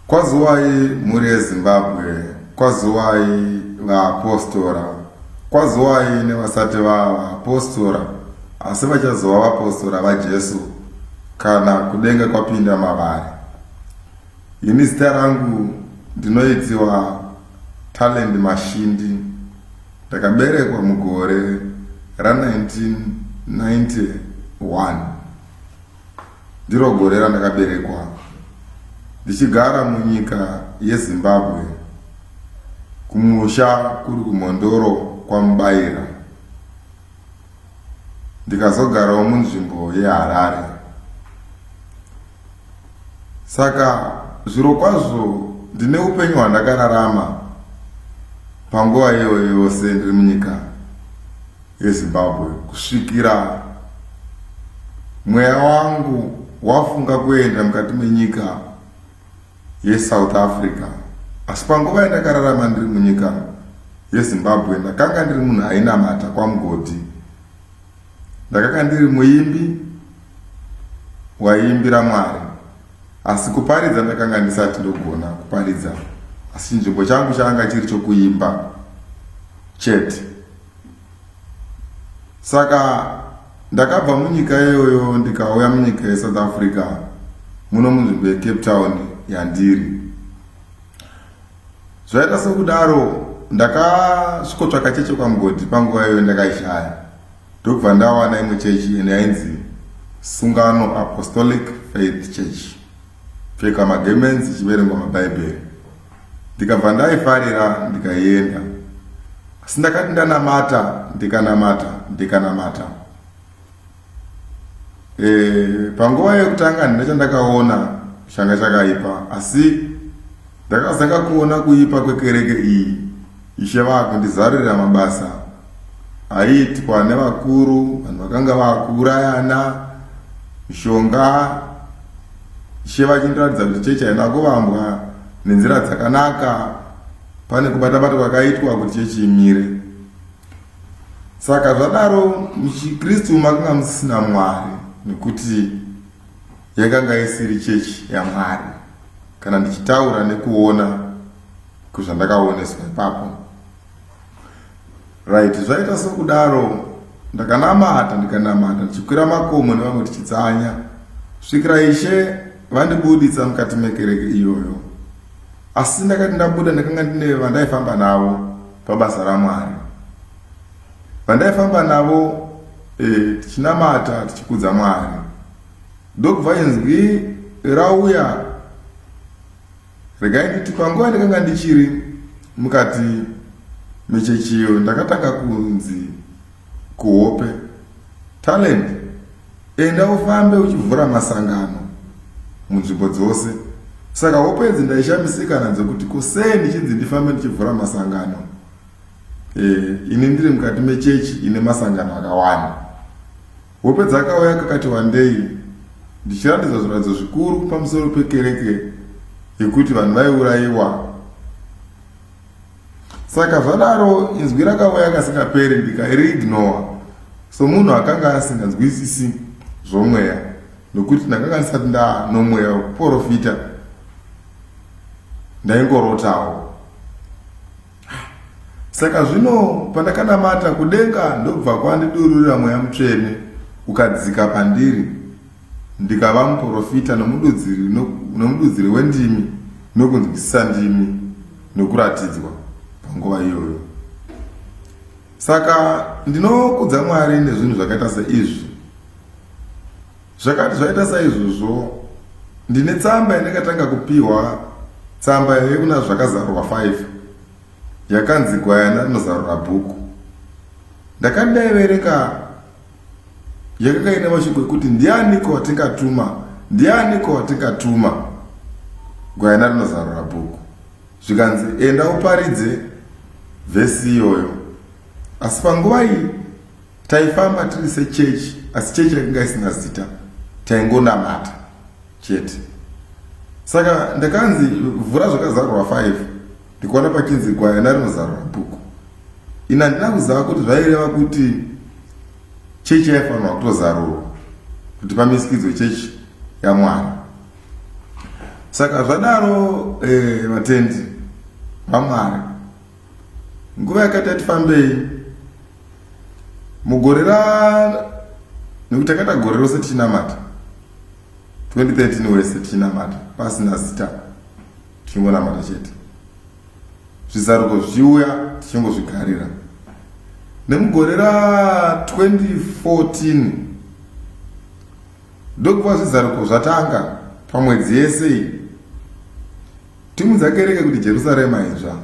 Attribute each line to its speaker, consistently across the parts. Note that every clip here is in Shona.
Speaker 1: Kwaziwai mhuri yeZimbabwe, kwaziwai vaapostora, kwaziwai nevasati vava vaapostora asi vachazova vapostora vaJesu kana kudenga kwapinda mavari. Ini zita rangu ndinoitiwa Talent Mashindi. Ndakaberekwa mugore ra 1991. Ndiro gore randakaberekwa ndichigara munyika yeZimbabwe kumusha kuri kuMhondoro kwaMubaira ndikazogarawo munzvimbo yeHarare. Saka zvirokwazvo ndine upenyu hwandakararama panguva iyoyo yose ndiri munyika yeZimbabwe kusvikira mweya wangu wafunga kuenda mukati menyika yeSouth Africa. Asi panguva yandakararama ndiri munyika yeZimbabwe ndakanga ndiri munhu ainamata kwaMugodhi. Ndakanga ndiri muimbi waiimbira Mwari, asi kuparidza ndakanga ndisati ndogona kuparidza, asi chinzvimbo changu changa chiri chokuimba chete. Saka ndakabva munyika iyoyo ndikauya munyika yeSouth Africa muno munzvimbo yeCape Town yandiri. Zvaita sokudaro ndakasvikotsvaka chechi kwaMugodhi panguva iyoyo ndakaishaya ndokubva ndawana imwe chechi ene yainzi Sungano Apostolic Faith Church. Pfeka magemenzi ichiverengwa mabhaibheri. Ndikabva ndaifarira ndikaienda. Asi ndakati ndanamata ndikanamata ndikanamata. E, panguva yekutanga handina chandakaona changa chakaipa asi ndakazanga kuona kuipa kwekereke iyi ishe vakundizarurira mabasa aiitwa nevakuru vanhu vakanga vakuurayana mishonga ishe vachindiratidza kuti chechi haina kuvambwa nenzira dzakanaka pane kubatabata kwakaitwa kuti chechi imire Saka zvadaro muchiKristu makanga musisina Mwari nekuti yakanga isiri chechi yaMwari kana ndichitaura nekuona kuzvandakaoneswa ipapo. Right, zvaita sokudaro ndakanamata ndikanamata ndichikwira makomo nevamwe tichitsanya svikira Ishe vandibuditsa mukati mekereke iyoyo. Asi ndakati ndabuda ndakanga ndine vandaifamba navo pabasa raMwari. Vandaifamba navo e, tichinamata tichikudza Mwari. Ndokubva inzwi rauya regai nditi panguva ndakanga ndichiri mukati mechechiyo ndakatanga kunzi kuhope Talent enda ufambe uchivhura masangano munzvimbo dzose saka hope idzi ndaishamisika nadzo kuti ko sei ndichinzi ndifambe ndichivhura masangano e, ini ndiri mukati mechechi ine masangano akawanda hope dzakauya kakati wandei ndichiratidza zviratidzo zvikuru pamusoro pekereke yekuti vanhu vaiurayiwa Saka zvadaro inzwi rakauya kasingaperi ndikariignowa somunhu akanga asinganzwisisi zvomweya nokuti ndakanga ndisati ndanomweya wekuporofita ndaingorotawo. Saka zvino pandakanamata kudenga ndobva kwandidururira mweya mutsvene ukadzika pandiri ndikava muporofita nomududziri nomududziri wendimi nokunzwisisa ndimi nokuratidzwa panguva iyoyo. Saka ndinokudza Mwari nezvinhu zvakaita seizvi. Zvakati zvaita saizvozvo, ndine tsamba yandakatanga kupiwa, tsamba yekuna Zvakazarurwa 5 yakanzi Gwayana rinozarura bhuku. Ndakati ndaiverenga yakanga ine mashoko ekuti ndianiko watingatuma, ndianiko watingatuma, Gwayana rinozarura bhuku. Zvikanzi enda uparidze vhesi iyoyo. Asi panguva iyi taifamba tiri sechechi, asi chechi yakanga isina zita, taingonamata chete. Saka ndakanzi vhura Zvakazarurwa 5 ndikuona pachinzi gwayana rinozarura bhuku. Ini handina kuziva kuti zvaireva kuti chechi yaifanirwa kutozarurwa kuti pamisikidzwe chechi yaMwari. Saka zvadaro eh, vatendi vaMwari, nguva yakati yatifambei mugore ra nekuti takaita gore rose tichinamata 2013 wese tichinamata pasina zita tichingonamata chete zvizaruko zvichiuya tichingozvigarira nemugore ra 2014 Ndokuva zvizaruko zvatanga pamwedzi yese iyi. Tumidza kereke kuti Jerusarema idzva.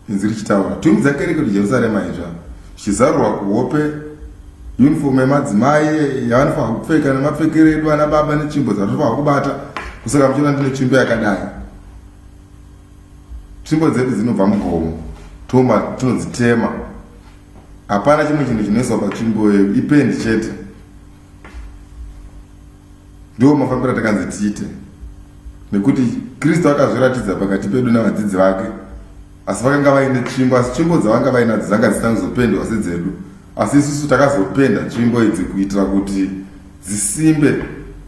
Speaker 1: Inzwi richitaura. Tumidza kereke kuti Jerusarema idzva. Zvichizarurwa kuhope uniform yemadzimai yavanofanira kupfeka nemapfekero edu ana baba netsvimbo dzavanofanira kubata kusaka muchiona ndine tsvimbo yakadai tsvimbo dzedu dzinobva mugomo toma tinodzitema Hapana chimwe chinhu chinoiswa patsvimbo iyo, ipendi chete. Ndiwo mafambiro atakanzi tiite, nekuti Kristu akazviratidza pakati pedu navadzidzi vake, asi vakanga vaine tsvimbo, asi tsvimbo dzavanga vainadzo dzanga dzisina kuzopendwa sedzedu, asi isusu takazopenda tsvimbo idzi kuitira kuti dzisimbe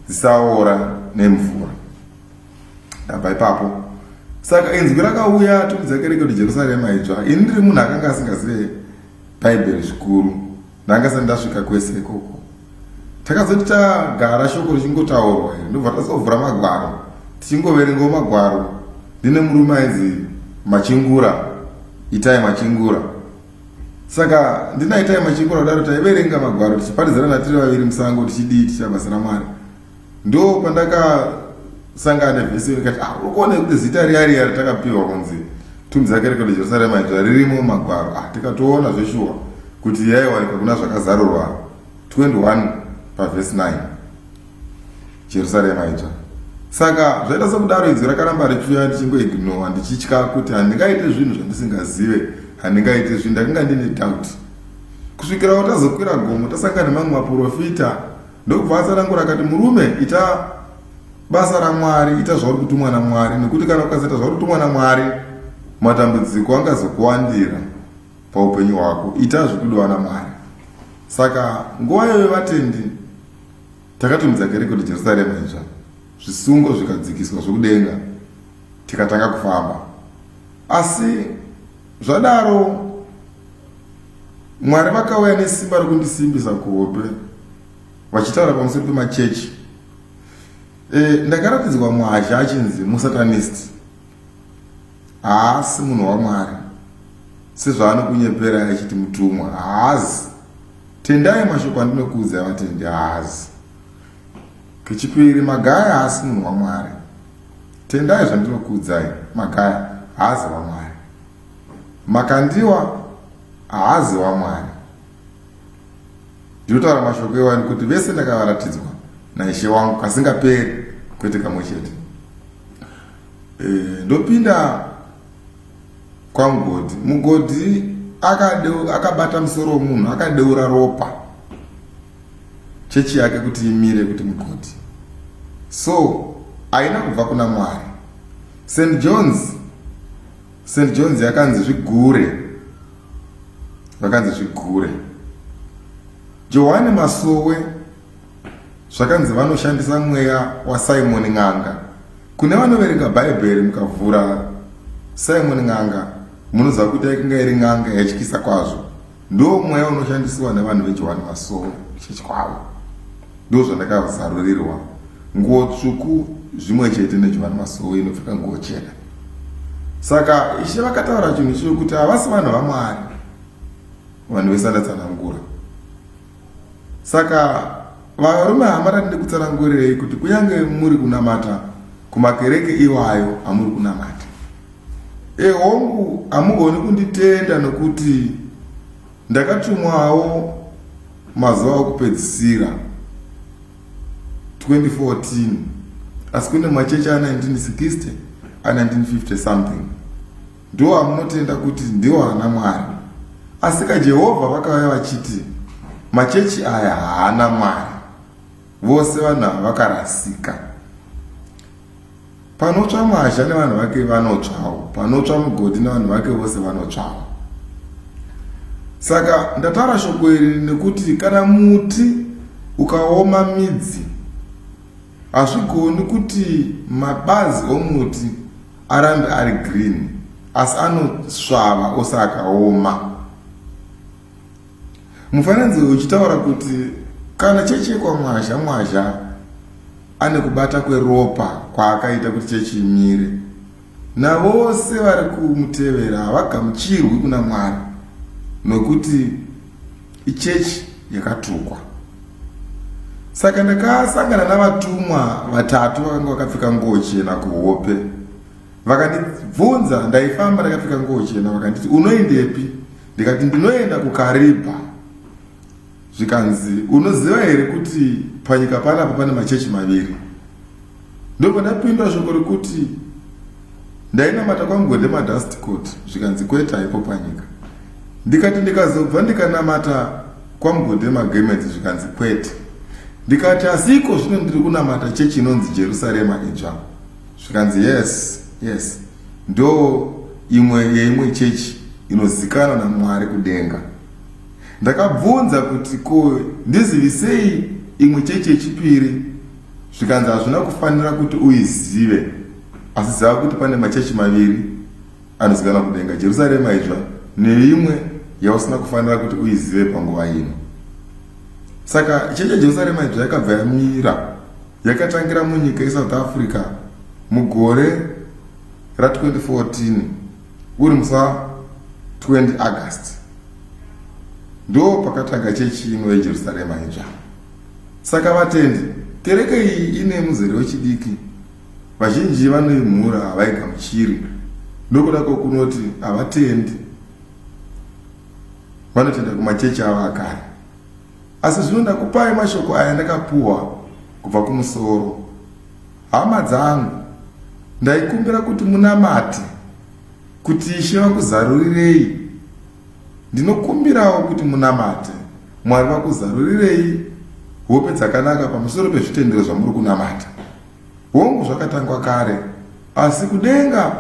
Speaker 1: dzisaora nemvura. Ndabva ipapo. Saka inzwi rakauya tumidza kereke kuti Jerusarema idzva. Ini ndiri munhu akanga asingazive Bhaibheri zvikuru. Ndanga sati ndasvika kwese ikoko. Takazoti tagara shoko richingotaurwa iri ndobva tazovhura magwaro tichingoverengawo magwaro. Ndine murume ainzi Machingura, Itai Machingura. Saka ndina Itai Machingura kudaro taiverenga magwaro tichiparidzirana tiri vaviri musango tichidii tichiita basa raMwari. Ndo pandakasangana nevhesi iyo ndikati ah, uri kuona kuti zita riya riya ratakapiwa kunzi tumbi dzake rekodo Jerusarema idzva ririmo mumagwaro. Ah, tikatoona zveshuwa kuti yaiwanikwa kuna zvakazarurwa 21 pavhesi 9 Jerusarema idzva. Saka zvaita sekudaro inzwi rakaramba richiuya ndichingoignowa ndichitya kuti handingaite zvinhu zvandisingazive, handingaite zvinhu ndakanga ndine doubt kusvikirawo tazokwira gomo tasangana nemamwe maprofita Ndokubva atsanangura akati, Murume, ita basa raMwari, ita zvauri kutumwa naMwari, nekuti kana ukasaita zvauri kutumwa naMwari, matambudziko angazokuwandira paupenyu hwako. Ita zvikudiwa naMwari. Saka nguva iyoyo vatendi takatumidza kereke kuti Jerusarema idzva, zvisungo zvikadzikiswa zvokudenga, tikatanga kufamba. Asi zvadaro Mwari vakauya nesimba rokundisimbisa kuhope vachitaura pamusoro pemachechi. E, ndakaratidzwa mwazha achinzi musatanist haasi munhu wamwari sezvaanokunyeperai achiti mutumwa haazi tendai mashoko andinokuudzai vatendi haazi kechipiri magaya haasi munhu wamwari tendai zvandinokuudzai magaya haazi wamwari Makandiwa haazi waMwari. Ndinotaura mashoko iwayo nekuti vese ndakavaratidzwa naIshe wangu kasingaperi kwete kamwe chete. E, ndopinda kwaMugodhi. Mugodhi akabata musoro wemunhu akadeura ropa chechi yake kuti imire kuti mugodhi. So haina kubva kuna Mwari. St John's St John's yakanzi zvigure, vakanzi zvigure. Johane Masowe zvakanzi vanoshandisa mweya waSimon N'anga. Kune vanoverenga Bhaibheri mukavhura Simon N'anga munoziva kuti yakanga iri n'anga yaityisa kwazvo. Ndo mweya unoshandisiwa nevanhu veJohane Masowe kuchechi kwavo. Ndo zvandakazarurirwa. Nguo tsvuku zvimwe chete neJohane Masowe inopfeka nguo chena. Saka Ishe vakataura chinhu chiyo kuti havasi vanhu vaMwari. Vanhu vese andatsanangura. Saka varume hama rati ndikutsanangurirei kuti kunyange muri kunamata kumakereke iwayo amuri kunamata. E hongu hamugoni kunditenda nokuti ndakatumwawo mazuva okupedzisira 2014 asi kune machechi a 1960 a 1950 something ndiwo amunotenda kuti ndiwo ana Mwari asi ka Jehovha vakauya vachiti machechi aya haana Mwari vose vanhu ava vakarasika. Panotsva mwazha nevanhu vake vanotsvawo, panotsva mugodhi nevanhu vake vose vanotsvawo. Saka ndataura shoko iri nekuti kana muti ukaoma midzi Hazvigoni kuti mabazi omuti arambe ari green asi anosvava ose akaoma. Mufananidzo uchitaura kuti kana chechi yekwaMwazha Mwazha ane kubata kweropa kwaakaita kuti chechi imire navose vari kumutevera havagamuchirwi kuna Mwari nokuti ichechi yakatukwa. Saka ndakasangana navatumwa vatatu vakanga vakapfeka nguo chena kuhope. Vakandibvunza, ndaifamba ndakapfeka nguo chena, vakanditi unoendepi? Ndikati ndinoenda kuKaribha. Zvikanzi unoziva here kuti panyika panapa pane machechi maviri? Ndobva ndapindura shoko rekuti ndainamata kwaMugwede madust coat, zvikanzi kwete haipo panyika. Ndikati ndikazobva ndikanamata kwaMugwede magemenzi, zvikanzi kwete. Ndikati asi iko zvino ndiri kunamata chechi inonzi Jerusarema Idzva. Zvikanzi yes, yes, ndo imwe yeimwe chechi inozikanwa naMwari kudenga. Ndakabvunza kuti ko ndizivisei imwe chechi yechipiri, zvikanzi hazvina kufanira kuti uizive, asi ziva kuti pane machechi maviri anozikanwa kudenga, Jerusarema Idzva neimwe yausina kufanira kuti uizive panguva ino. Saka chechi yeJerusarema Idzva yakabva yamira, yakatangira munyika yeSouth Africa mugore ra2014 uri musi wa 20 August. Ndo pakatanga chechi ino yeJerusarema Idzva. Saka vatendi, kereke iyi ine muzere wechidiki, vazhinji vanoimhura havaigamuchiri nokuda kwokunoti havatendi, vanotenda kumachechi avo akare. Asi zvino ndakupai mashoko aya ndakapuwa kubva kumusoro. Hama dzangu, ndaikumbira kuti munamate kuti Ishe vakuzarurirei. Ndinokumbirawo kuti munamate Mwari vakuzarurirei hope dzakanaka pamusoro pezvitendero zvamuri kunamata. Hongu zvakatangwa kare, asi kudenga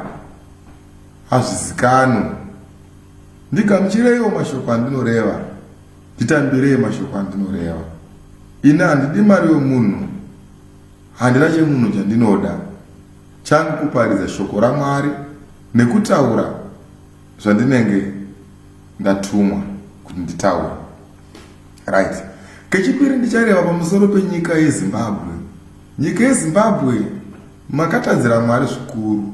Speaker 1: hazvizikanwe. Ndigamuchireiwo mashoko andinoreva, nditambirei mashoko andinoreva. Ini handidi mari yomunhu, handina chemunhu chandinoda. Changu kuparidza shoko raMwari nekutaura zvandinenge ndatumwa kuti nditaure. Right. Kechipiri ndichareva pamusoro penyika yeZimbabwe. Nyika yeZimbabwe makatadzira Mwari zvikuru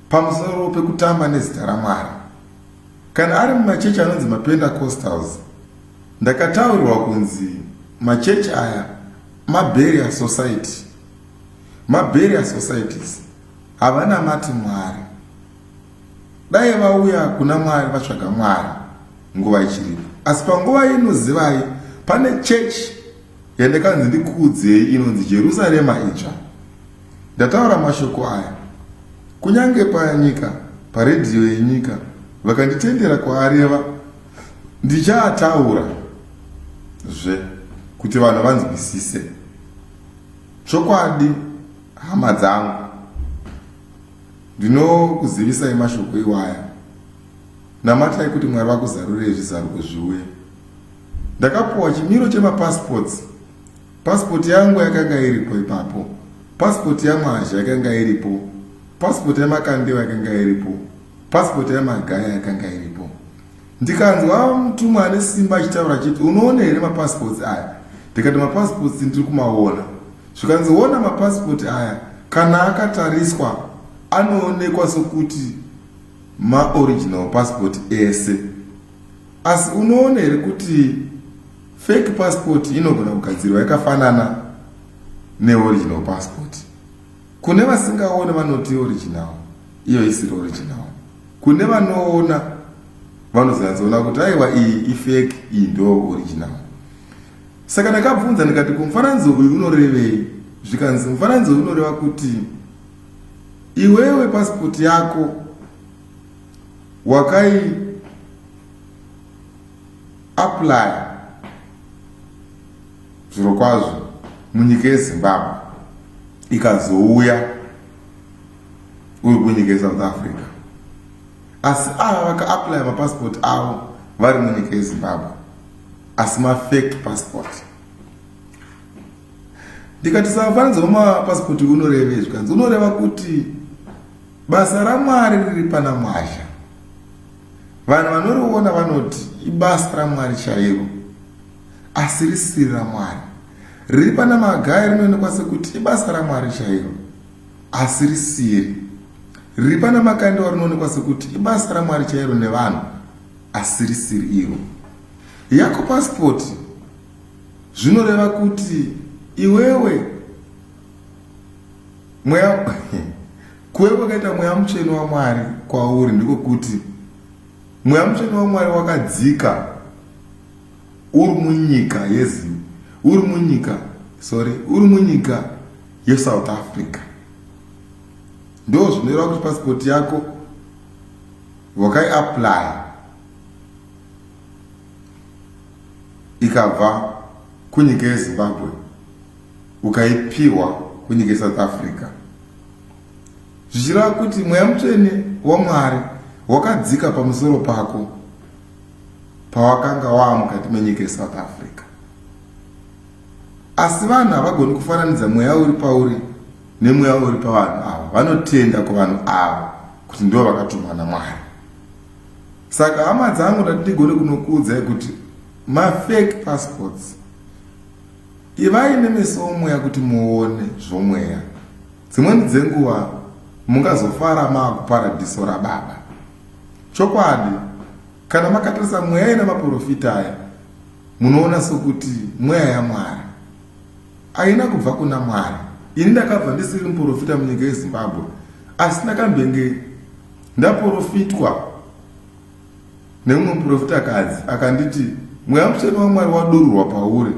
Speaker 1: pamusoro pekutamba nezita raMwari. Kana ari mumachechi anonzi maPentecostals, ndakataurirwa kunzi machechi aya maBeria Society. MaBeria Societies havanamati Mwari. Dai vauya kuna Mwari vatsvaga Mwari nguva ichiripo. Asi panguva ino zivai pane chechi yandakanzi ndikuudzei inonzi Jerusarema Idzva. Ndataura mashoko aya kunyange panyika paredhiyo yenyika vakanditendera kuareva ndichaataura zve kuti vanhu vanzwisise. Chokwadi hama dzangu, ndinokuzivisai mashoko iwaya. Namatai kuti Mwari vakuzarurei zvizaruko zviuye. Ndakapuwa chimiro chemapassports. Passport yangu yakanga iripo ipapo. Passport yaMwazha yakanga iripo. Passport yaMakandiwa yakanga iripo. Passport yaMagaya yakanga iripo. Ndikanzwa mutumwa ane simba achitaura achiti unoona here mapassports aya? Ndikati mapassports ndiri kumaona. Zvikanzi ona mapassport aya kana akatariswa anoonekwa sokuti maoriginal passport ese. Asi unoona here kuti fake passport inogona kugadzirwa yakafanana neoriginal passport? Kune vasingaone vanoti original, iyo isiri original. Kune vanoona vanozonyatsoona kuti aiwa iyi ifake, iyi ndo original. Saka ndakabvunza ndikati kumufananidzo uyu unorevei? Zvikanzi mufananidzo uyu unoreva kuti iwewe passport yako wakai apply zvirokwazvo munyika yeZimbabwe ikazouya uri kunyika yeSouth Africa, asi ava vakaapplya mapassport avo vari munyika yeZimbabwe asi mafake passport. Ndikati saka mufananidzo wemapasipoti unorevei? Zvikanzi unoreva kuti basa raMwari riri pana Mwazha. Vanhu vanoriona vanoti ibasa raMwari chairo, asi risiri raMwari. Riri pana Magaya rinoonekwa sekuti ibasa raMwari chairo, asi risiri. Riri pana Makandiwa rinoonekwa sekuti ibasa raMwari chairo nevanhu, asi risiri iro. Yako pasipoti zvinoreva kuti iwewe mweya kuve kwakaita mweya mutsvene waMwari kwauri ndiko kuti mweya mutsvene waMwari wakadzika uri munyika yezim uri munyika sorry uri munyika yeSouth Africa. Ndo zvinoreva kuti pasipoti yako wakaiapply ikabva kunyika yeZimbabwe ukaipihwa kunyika yeSouth Africa, zvichireva kuti mweya mutsvene waMwari wakadzika pamusoro pako pawakanga waa mukati menyika yeSouth Africa. Asi vanhu havagoni kufananidza mweya uri pauri nemweya uri pavanhu ava. Vanotenda kuvanhu ava kuti ndivo vakatumwa naMwari. Saka hama dzangu, ndati ndigone kunokuudzai kuti mafake passports, ivai nemeso omweya kuti muone zvomweya. Dzimweni dzenguva mungazofara maakuparadhiso rababa. Chokwadi, kana makatarisa mweya ina maprofita aya, munoona sokuti mweya yaMwari haina kubva kuna Mwari. Ini ndakabva ndisiri muprofita munyika yeZimbabwe, asi ndakambenge ndaprofitwa nemumwe muprofitakadzi akanditi mweya mutsvene waMwari wadururwa pauri.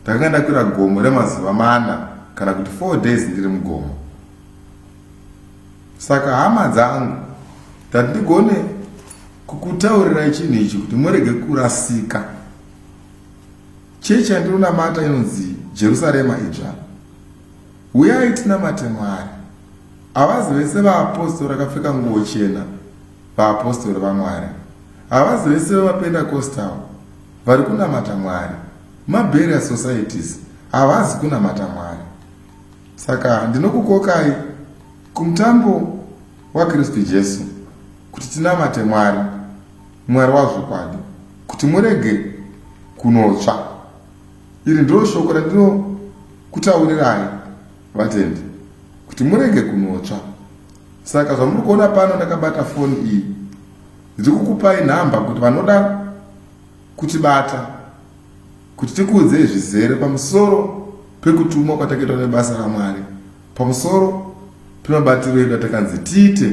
Speaker 1: Ndakanga ndakwira gomo remazuva mana kana kuti 4 days ndiri mugomo. Saka hama dzangu, ndati ndigone kukutaurirai chinhu ichi kuti murege kurasika. Chechi yandinonamata inonzi Jerusarema Idzva. Uyai tinamate Mwari. Havazi vese vaapostori vakapfeka nguo chena vaapostori vaMwari. Havazi vese vemaPentecostal vari kunamata Mwari. MaBurial Societies havazi kunamata Mwari. Saka ndinokukokai kumutambo waKristu Jesu kuti tinamate Mwari, Mwari wazvokwadi, kuti murege kunotsva. Iri ndiro shoko randinokutaurirai vatendi, kuti murege kunotsva. Saka zvamuri kuona pano ndakabata foni iyi, ndiri kukupai nhamba kuti vanoda kutibata kuti tikuudzei zvizere pamusoro pekutumwa kwatakaitwa nebasa raMwari, pamusoro pemabatiro edu atakanzi tiite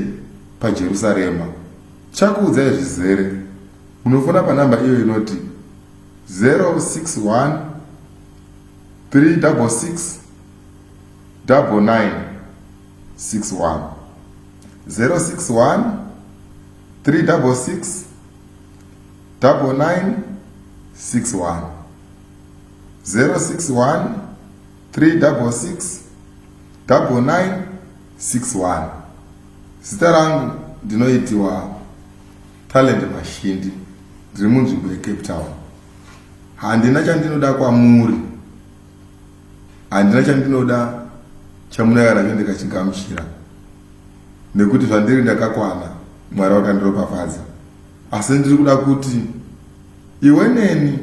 Speaker 1: paJerusarema. Tichakuudzai zvizere. Munofona panhamba iyo inoti 061 366 99 61, 061 366 99 61, 061 366 99 61. Zita rangu ndinoitiwa Talent Mashindi, ndiri munzvimbo yeCape Town. Handina chandinoda kwamuri, handina chandinoda chamunouya nacho ndikachigamuchira, nekuti zvandiri ndakakwana, Mwari vakandiropafadza. Asi ndiri kuda kuti iwe neni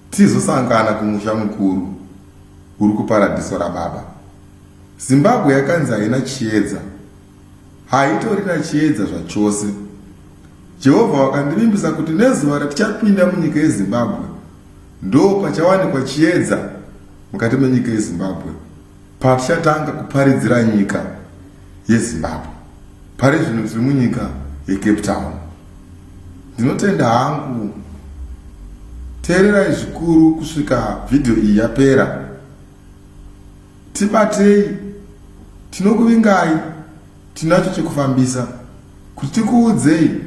Speaker 1: tizosangana kumusha mukuru uri kuparadhiso rababa. Zimbabwe yakanzi haina chiedza, haitorina chiedza zvachose. Jehovha wakandivimbisa kuti nezuva ratichapinda munyika yeZimbabwe ndo pachawanikwa chiedza mukati menyika yeZimbabwe, patichatanga kuparidzira nyika yeZimbabwe. Pari zvino tiri munyika yeCape Town. Ndinotenda hangu. Teererai zvikuru kusvika vhidhiyo iyi yapera. Tibatei, tinokuvingai, tinacho chekufambisa kuti tikuudzei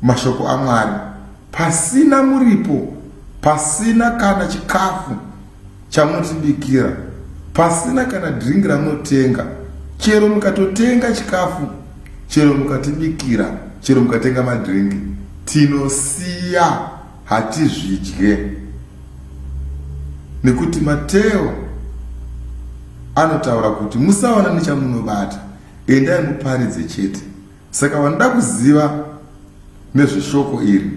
Speaker 1: mashoko aMwari pasina muripo, pasina kana chikafu chamunotibikira, pasina kana drink ramunotenga. Chero mukatotenga chikafu, chero mukatibikira, chero mukatenga madrink, tinosiya, hatizvidye, nekuti Mateo Anotaura kuti musaona nechamunobata, endai muparidze chete. Saka vanoda kuziva nezveshoko iri,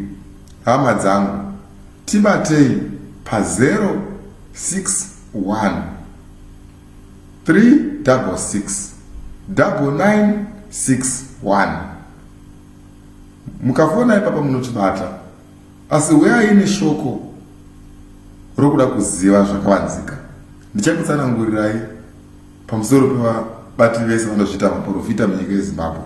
Speaker 1: hama dzangu, tibatei pa 061 366 9961. Mukafona ipapa munotibata, asi huyai neshoko rokuda kuziva zvakavanzika. Ndichakutsanangurirai pamusoro pevabati vese vanozviita vaporofita munyika yeZimbabwe.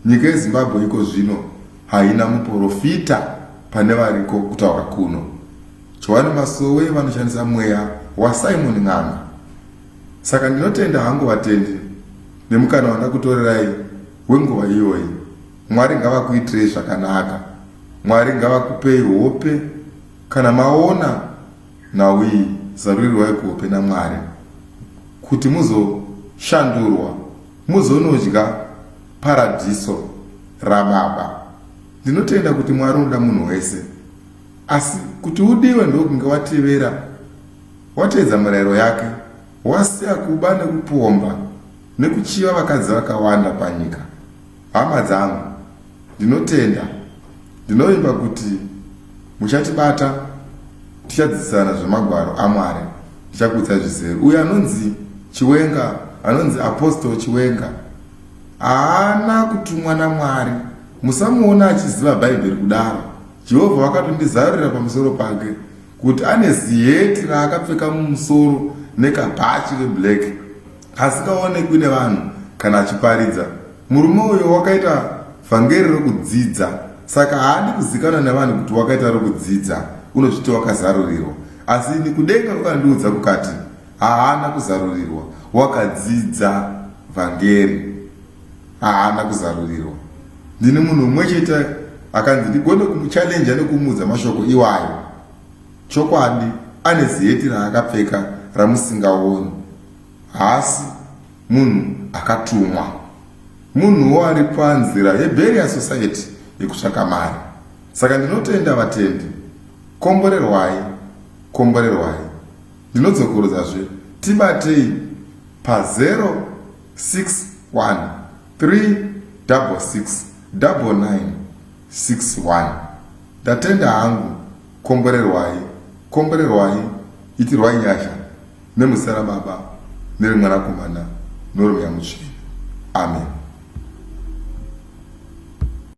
Speaker 1: Nyika yeZimbabwe iko zvino haina muporofita pane variko kutaura kuno. Johani Masowe vanoshandisa mweya waSimon N'anga. Saka ndinotenda hangu vatendi nemukana wandakutorerai wenguva iyoyi. Mwari ngavakuitirei zvakanaka. Mwari ngavakupei hope kana maona nhau iyi zarurirwai kuhope naMwari kuti muzoshandurwa muzonodya paradhiso rababa. Ndinotenda kuti Mwari unoda munhu wese asi kuti udiwe ndokunge watevera wateedza murayiro yake wasiya kuba nekupomba nekuchiva vakadzi vakawanda panyika. Hama dzangu, ndinotenda, ndinovimba kuti muchatibata tichadzidzisana zvemagwaro aMwari. Ndichakuudzai zvizere. Uyo anonzi Chiwenga, anonzi Apostle Chiwenga, haana kutumwa naMwari. Musamuona achiziva Bhaibheri kudaro. Jehovha wakatondizarurira pamusoro pake kuti ane ziheti raakapfeka mumusoro nekabhachi keblack asingaonekwi nevanhu kana achiparidza. Murume uyo wakaita vhangeri rokudzidza saka haadi kuzikanwa nevanhu kuti wakaita rokudzidza, unozviti wakazarurirwa. Asi ini kudenga kwakandiudza kukati haana kuzarurirwa, wakadzidza vhangeri, haana kuzarurirwa. Ndini munhu mumwe chete akanzi ndigone kumuchallenja nekumuudza mashoko iwayo. Chokwadi ane ziheti raakapfeka ramusingaoni. Haasi munhu akatumwa. Munhuwo ari panzira yeBeria Society yekutsvaka mari. Saka ndinotenda vatendi. Komborerwai. Komborerwai. Ndinodzokorodzazve. Tibatei pa 061 366 9961. Ndatenda hangu. Komborerwai. Komborerwai. Itirwai nyasha. Nemuzita raBaba, nereMwanakomana, noRomweya Mutsvene. Amen.